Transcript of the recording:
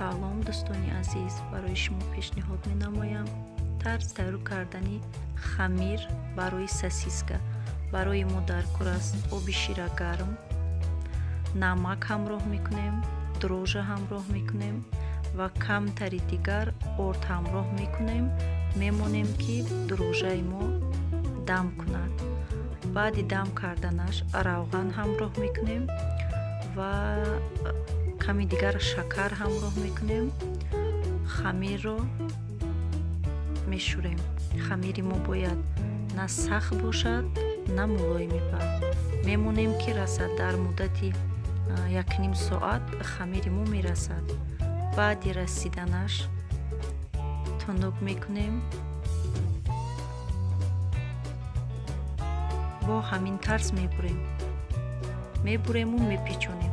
Салом, дӯстони азиз, барои шумо пешниҳод менамоям тарзи тайёр кардани хамир барои сосиска. Барои мо даркор аст оби шира гарм, намак ҳамроҳ мекунем, дрожжа ҳамроҳ мекунем ва камтари дигар орд ҳамроҳ мекунем. Мемонем, ки дрожжаи мо дам кунад. Баъди дам карданаш равған ҳамроҳ мекунем ва ками дигар шакар ҳамроҳ мекунем. Хамирро мешӯрем. Хамири мо бояд на сахт бошад, на мулоими бад. Мемонем, ки расад. Дар муддати 1,5 соат хамири мо мерасад. Баъди расиданаш тунук мекунем. Бо ҳамин тарз мебурем, мебурему мепечонем.